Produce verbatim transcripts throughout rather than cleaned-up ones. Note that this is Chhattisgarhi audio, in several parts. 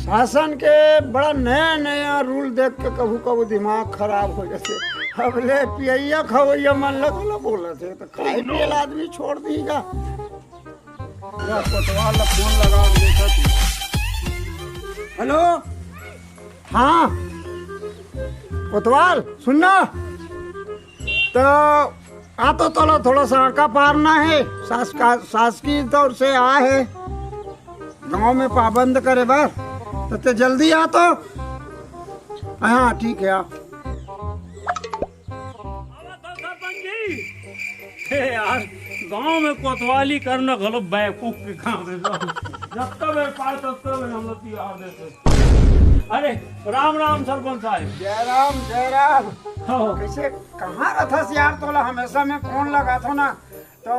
शासन के बड़ा नया नया रूल देख के कभू कभू दिमाग खराब हो जाथे। अब ले पियैया खवैया मन ल घलो बोलत हे, त खाए पिए ला आदमी छोड़ दिही का? या कोतवाल ला फोन लगा के देखत हे। हेलो, हाँ कोतवाल, सुन ना, त आ तो तोला थोड़ा सा हांका पारना हे, शासका-, शासकीय तौर से आए हे गांव में पाबंद करे बर, त ते जल्दी आ तो। हाँ, ठीक है, आ। सरपंच जी, हे यार, गांव में कोतवाली करना घलो बेवकूफ के काम है। जब तक मेरे पास, तब तक हम लोग तैयार देते। अरे, राम राम सरपंच साहब। जय राम, जय राम। हो। कैसे, कहाँ रथस यार? तोला हमेशा में फोन लगाथों ना, तो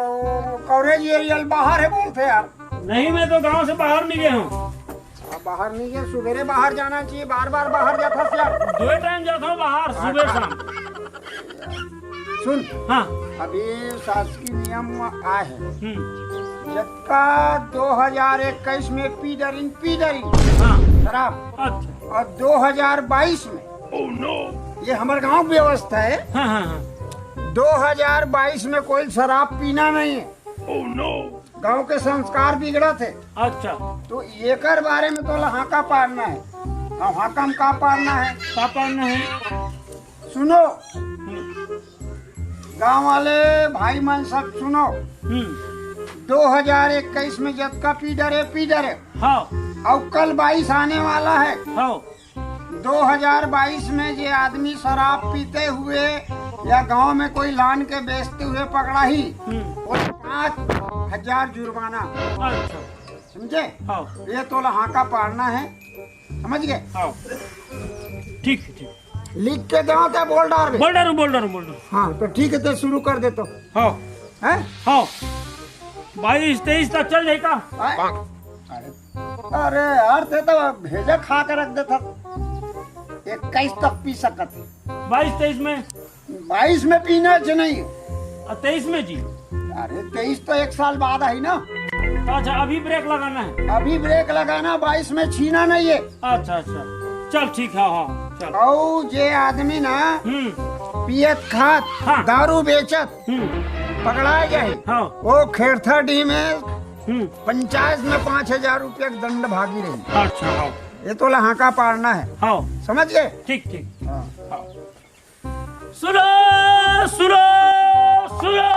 कवरेज एरिया बाहर हे बोलथे यार। नहीं, मैं तो गांव से बाहर नहीं गया हूँ। अब बाहर नहीं गया, सुबेरे बाहर जाना चाहिए, बार बार बाहर जाथस यार। दो टाइम जाता हूँ बाहर, सुबह शाम। सुन, हाँ। अभी शासकीय नियम आए हे, हम्म। जतका दो हजार इक्कीस में पी डरिन, पी डरिन हाँ। शराब, अच्छा। और दो हजार बाईस में, ये हमारे गांव की व्यवस्था है, हाँ, हाँ, हाँ। दो हजार बाईस में कोई शराब पीना नहीं है। गांव के संस्कार बिगड़त हे। अच्छा। तो एकर बारे में तोला हांका पारना हे। अब हांका में का पारना हे? का पारना हे? सुनो, हम्म। गांव वाले भाई मन सब सुनो, हम्म। दो हजार इक्कीस में जतका पी डरे, पी डरे। हाँ। और कल बाईस आने वाला है। हाँ। दो हजार बाईस में जे आदमी शराब पीते हुए या गांव में कोई लान के बेचते हुए पकड़ाही, हम्म। वो पाँच हजार जुर्माना। अच्छा। समझे? हाँ। ये तोला हांका पारना हे, समझ गए? हाँ। ठीक है, ठीक। लिख के दो, ते बोल डार बे। बोल डारूं, बोल डारूं, बोल डारूं। हाँ, तो ठीक है, ते शुरू कर दे तो। हाँ। हैं? हाँ। बाईस तेईस तक चल जाए का? हैं? अरे, अरे यार, ते तो भेजा खा के रख देता। इक्कीस तक पी सकत हे। बाईस तेईस में? बाईस में पीना च नहीं। और तेईस में जी? अरे, तेईस तो एक साल बाद आई ना। तो अच्छा, अभी ब्रेक लगाना है। अभी ब्रेक लगाना, बाईस में छीना नहीं है। अच्छा, अच्छा, चल ठीक है, हाँ, चल। और जे आदमी ना हम्म। पियत खात, हाँ। दारू बेचत हम्म। पकड़ाए जाए, हाँ। वो खेरथाडीह में हम्म। पंचायत में पाँच हजार रुपया के दंड भागी रही। अच्छा, हाँ। ये तोला हांका पारना हे। हाँ। समझ गए? ठीक, ठीक। हाँ। हाँ। सुनो, सुनो, सुनो।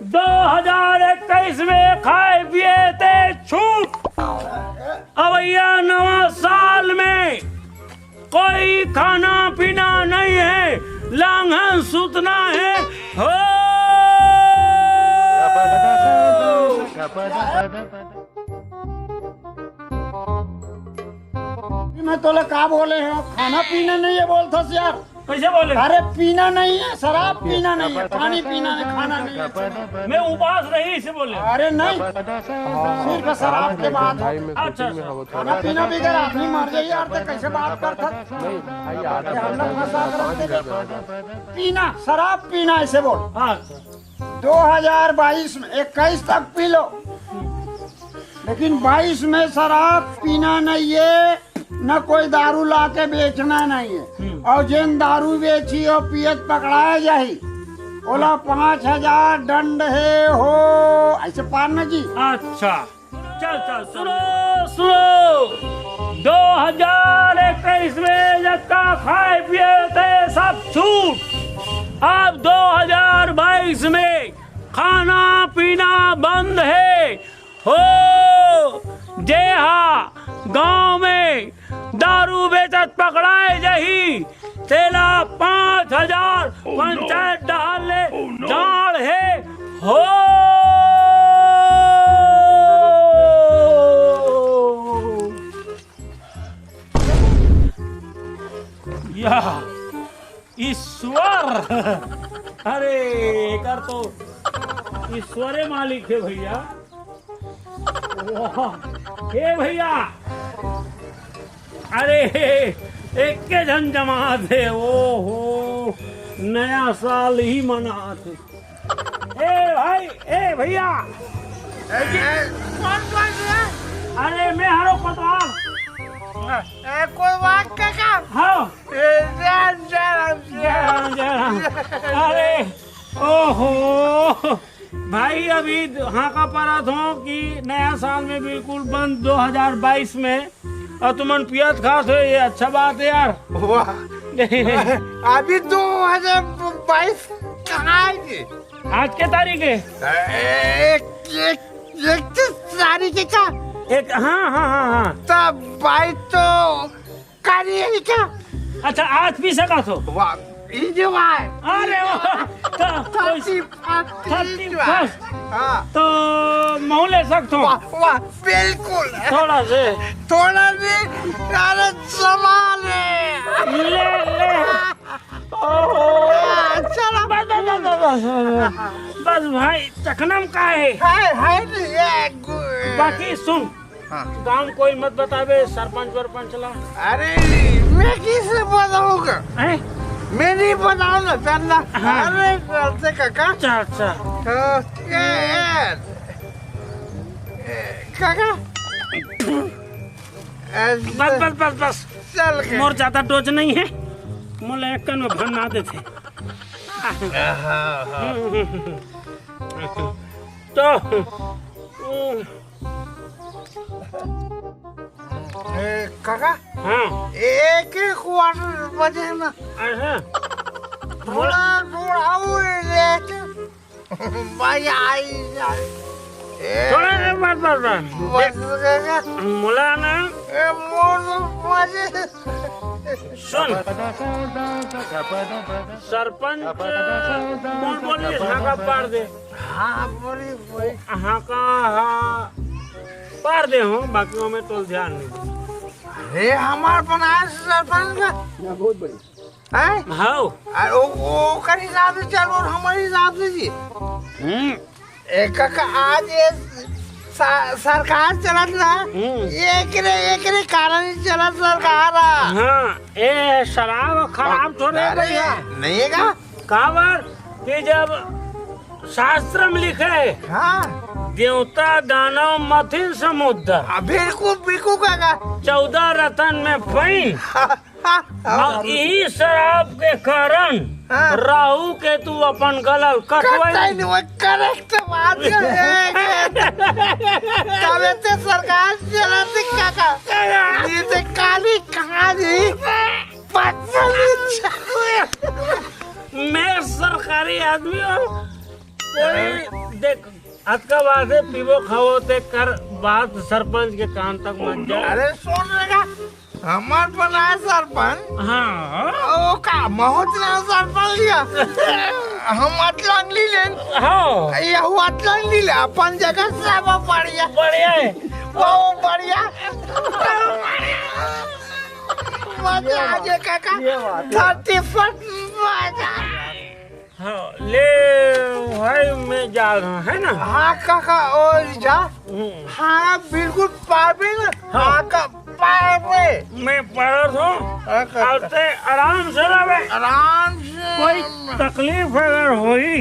दो हजार इक्कीस में खाए पिए ते छूट। अवैया नवा साल में कोई खाना पीना नहीं है, लांघन सुतना है। हो। मैं तोला का बोले हंव, खाना पीना नहीं है बोलथस यार। कैसे बोले? अरे पीना नहीं है, शराब पीना नहीं है, पानी पीना नहीं, खाना नहीं है। मैं उपास रही, इसे बोले। अरे नहीं, सिर्फ शराब के बात है। अच्छा, अच्छा। खाना पीना बगैर आदमी मर जाए यार, तो कैसे बात करता? नहीं भाई यार, अरे हम लोग फंसा के रखते हैं। पीना, शराब पीना, ऐसे बोल। हाँ। दो हजार बाईस में, इक्कीस तक पी लो, लेकिन बाईस में शराब पीना नहीं है, न कोई दारू ला के बेचना नहीं है। हम्म। और जेन दारू बेची और पियत पकड़ाए जाही, ओला पाँच हजार दंड हे हो, ऐसे पारना जी। अच्छा, चल, चल, सुनो, सुनो, दो हजार इक्कीस में जतका खाए पिए ते सब छूट। अब दो हजार बाईस में खाना पीना बंद है। हो, जे हा गांव में दारू बेचत पकड़ाए जाही, तेला पाँच हजार पंचायत डहार ले डांड़ हे। हो। या ईश्वर। अरे, एकर तो ईश्वरे मालिक हे भैया। वाह, हे भैया, अरे, एके झन जमात हे, ओ हो, नया साल ही मनात हे। ए भाई, ए भैया, कौन बोल रहे हैं? अरे, मैं हरो कोतवाल। ए, कोतवाल काका। हाँ। ए, जय राम, जय राम, जय राम। जय राम, जय राम। अरे, ओहो, भाई, अभी हाँका परत हों कि नया साल में बिल्कुल बंद दो हज़ार बाईस में, अउ तुमन पियत खात हो, ये अच्छा बात हे यार। वाह। अभी दो हज़ार बाईस कहाँ हे? आज के तारीख हे? एक, एक, इकतीस तारीख हे का? एक, हाँ, हाँ, हाँ, हाँ। तब बाईस तो कल हे का? अच्छा, आज पी सकत हो? वाह, ई जो आय। अरे वाह, तो थर्टी फर्स्ट, थर्टी फर्स्ट। हाँ। तो महूँ ले सकत हो? वाह, वाह, बिल्कुल। थोड़ा से। थोड़ा से, अरे जमा ले। ले, ले। ओहो। हाँ, चलो। बस, बस, बस, बस, बस। बस भाई, चखना में का हे? है, है नहीं, ये गु- बाकी सुन, हाँ। गाँव कोई मत बताबे, सरपंच वरपंच ला। अरे, मैं किसे बताऊंगा? हैं? मैं नहीं बताऊंगा, चल ना। हाँ। अरे, करते काका। अच्छा, अच्छा। हाँ, ये, ये, ये, काका। बस, बस, बस, बस। चल के। मोर ज्यादा डोज नहीं हे, मोला एक कन में भन्ना देथे। हाँ, हाँ। तो, ए, काका? हाँ। एक ही क्वार्टर बचे ना। अच्छा। थोड़ा, थोड़ा वो लेके मजा आई जाए। ए, थोड़ा देर बाद, बाद, बाद। बस काका। मोला ना। ए, मोर तो मजे। सुन। सरपंच, कौन बोली? हाँका पार दे। हाँ, बोली, बोली। हाँका, हाँ, पार दे हो, बाकी में तोल ध्यान नहीं। अरे, हमार बनाए सरपंच का। ना, बहुत बढ़िया। हैं? हाँ। अरे, वो, वो कर हिसाब से चल और हमारे हिसाब से जी। हम्म। एक का आज ये सा-, सरकार चलत ना, हम्म। ये एकरे, एकरे कारण ही चलत सरकार आ। हाँ, ए शराब खराब थोड़े अरे, भैया। नहीं है का? काबर कि जब शास्त्र में लिखे हे, हाँ। देवता दानव मथिन समुद्र। हाँ, बिल्कुल, बिल्कुल काका। चौदह रतन में पैन। हाँ, हाँ, हाँ। अउ इही शराब के कारण हाँ। राहु केतु अपन गला ल कटवाई। कटवाई नहीं, वो करेक्ट बात हे। तबे ते सरकार चलत हे काका। नहीं ते काली कहाँ जी? पता नहीं। मैं सरकारी आदमी हूँ। कोई देख, अतका बात हे, पीबो खाबो ते कर, बात सरपंच के कान तक मत जाए। अरे सुन रे का, हमार बनाए सरपंच। हाँ। ओ का, महूँ च ना सरपंच लिया। हम अतलंगली लेन। हाँ। ये हुआ अतलंगली ले, अपन जगह सब बढ़िया। बढ़िया हे। बहुत बढ़िया। मजा आ जाए काका। ये बात हे। थर्टी फर्स्ट मजा। हाँ, ले भाई, मैं जा रहा, है ना? हाँ काका, ओ जा। हम्म। हाँ, बिल्कुल पाबे ना। हाँ। हाँ का, पाबे। मैं पढ़त हूँ, हाँ काका। अउ ते आराम से रहबे। आराम से। कोई तकलीफ अगर होई,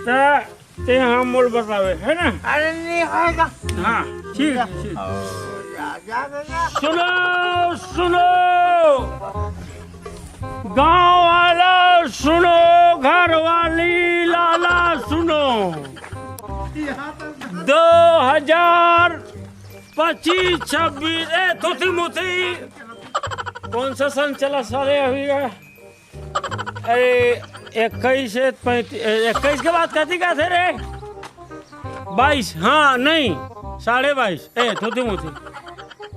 त ते हाँ मोल बतावे, है ना? अरे नहीं होएगा। हाँ, ठीक हे, ठीक। ओ, जा, जा, जा, जा। सुनो, सुनो, गांव वाला सुनो, घर वाली लाला सुनो, दो हजार पच्चीस छब्बीस, ए, थुथी मुथी, कौन सा सन चला साले अभी का? अरे, इक्कीस से पैंतीस, ए, इक्कीस के बाद कथी कहते रे? बाईस, हाँ, नहीं, साढ़े बाईस, ए, थुथी मुथी।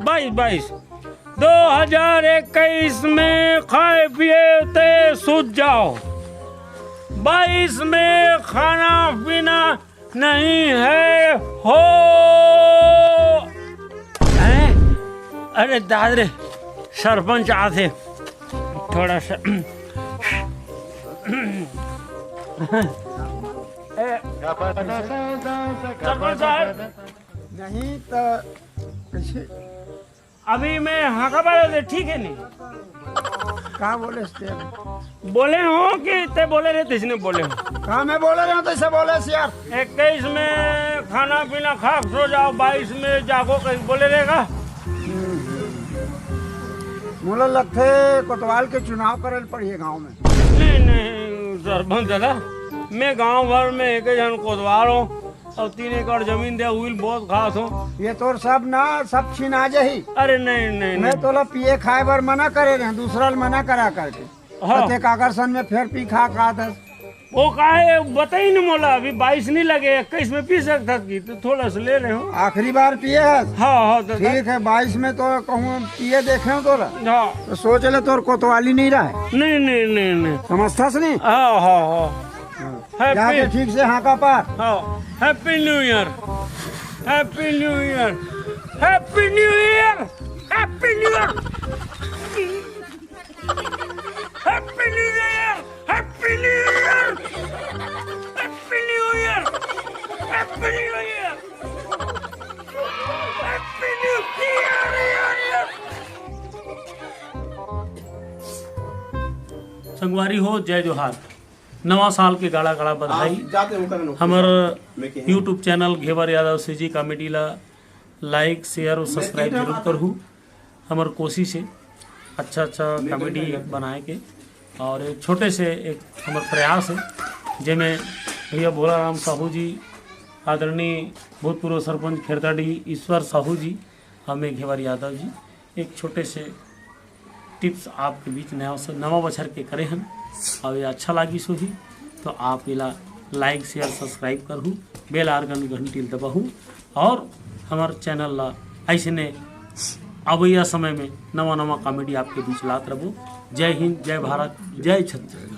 बाईस, बाईस। दो हजार इक्कीस में खाए पिए ते सूत जाओ। बाईस में खाना पीना नहीं है हो। हैं? अरे दाद रे, सरपंच आथे, थोड़ा सा। ए, सरपंच साहब। नहीं तो कैसे? अभी मैं हाँका पारे हों, ठीक हे नहीं? का बोले तें? बोले हों कि ते बोले रहे, तेसने बोले हों। हाँ, मैं बोले रहे हूँ, तैसे बोले यार। इक्कीस में खाना पीना खा के सो जाओ, बाईस में जागो, कहीं बोले रहेगा। मोला लगथे कोतवाल के चुनाव करे ल पड़ही गांव में। नहीं, नहीं, सरपंच दादा, मैं गांव भर में एक झन कोतवाल हूँ और तीन एकड़ जमीन दे हुई बहुत खास हूँ। ये तोर सब ना, सब छीना जाही। अरे नहीं, नहीं, मैं नहीं। तोला पिए खाए बर मना करे रहे, दूसरा ल मना करा करके। हाँ। ते काकर सन में फेर पी खा खात हस। वो काहे बताई न मोला, अभी बाईस नहीं लगे, इक्कीस में पी सकता की, तो थोड़ा सा ले रहे हो। आखिरी बार पिए हस? हाँ, हाँ, दादा। ठीक है, बाईस में तो कहूँ पिए देखे हो तोला। हाँ। तो सोच ले तोर कोतवाली नहीं रहे। नहीं, नहीं, नहीं, नहीं। समझता से नहीं? हाँ, हाँ, हाँ। हाँ। Happy जाके ठीक से हाँका पार। हाँ। Happy New Year। Happy New Year। Happy New Year। Happy New Year। Happy New Year! Happy New Year! Happy New Year! Happy New Year! Happy New Year! संगवारी हो, जय जोहार। नवा साल के गाड़ा गाड़ा बधाई। हमर YouTube चैनल घेवर यादव सीजी कॉमेडी ला like, share और subscribe जरूर करहू। हमर कोशिश है अच्छा अच्छा कॉमेडी बनाए के, और एक छोटे से एक हमर प्रयास है, जेमे भैया भोला राम साहू जी, आदरणीय भूतपूर्व सरपंच खेरताडी ईश्वर साहू जी, हमें घेवर यादव जी एक छोटे से टिप्स आपके बीच नवा से नवा बछर के करे हन। और ये अच्छा लागिस होही तो आप एला like, share, subscribe करहू, bell icon घंटी ल दबाहू, और हमर चैनल ला ऐसने अवैया समय में नवा नवा कॉमेडी आपके बीच लात रहबो। जय हिंद, जय भारत, जय छत्तीसगढ़।